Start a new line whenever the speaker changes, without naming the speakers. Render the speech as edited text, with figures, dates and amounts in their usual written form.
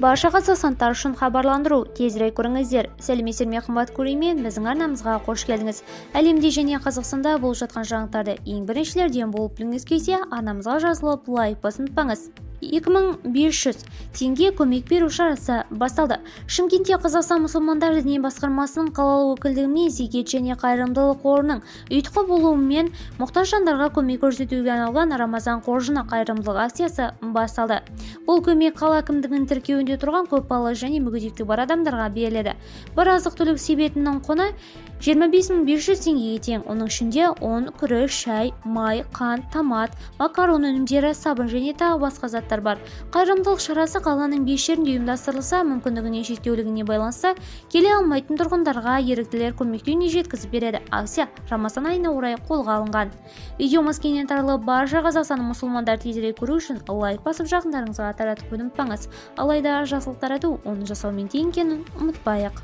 Барша қазақстандықтар үшін хабарландыру! Тезірек көріңіздер! Сәлеметсіздер ме, қымбат көрермен! Біздің арнамызға қош келдіңіз! Әлемде және Қазақстанда болып жатқан жаңалықтарды ең біріншілерден болып білгіңіз келсе, арнамызға жазылып, лайк басуды ұмытпаңыз. 2500 теңге көмек беру шарасы басталды. Шымкентте Қазақстан мұсылмандар діни басқармасының қалалық өкілдігімен Зекет және қайырымдылық қорының ұйытқы болуымен мұқтаж жандарға көмек көрсетуге арналған «Рамазан қоржыны» қайырымдылық акциясы басталды. Бұл көмек қала әкімдігінің тіркеуінде тұрған көпбалалы және мүгедектігі бар адамдарға беріледі. Бір азық-түлік себетінің құны 25 500 теңгеге тең. Оның ішінде ұн, күріш, шай, май, қант, томат, макарон өнімдері, сабын және тағы басқа заттар бар. Қайырымдылық шарасы қаланың бес жерінде ұйымдастырылса, мүмкіндігіне шектеулігіне байланысты келе алмайтын тұрғындарға еріктілер көмекті үйіне жеткізіп береді. Акция Рамазан айына орай қолға алынған. Видеомыз кеңінен таралып, барша Қазақстанның мұсылмандары тезірек көру үшін лайк басып, жақындарыңызға таратып қоюды ұмытпаңыз. Алайда жақсылық тарату оны жасаумен тең екенін ұмытпайық.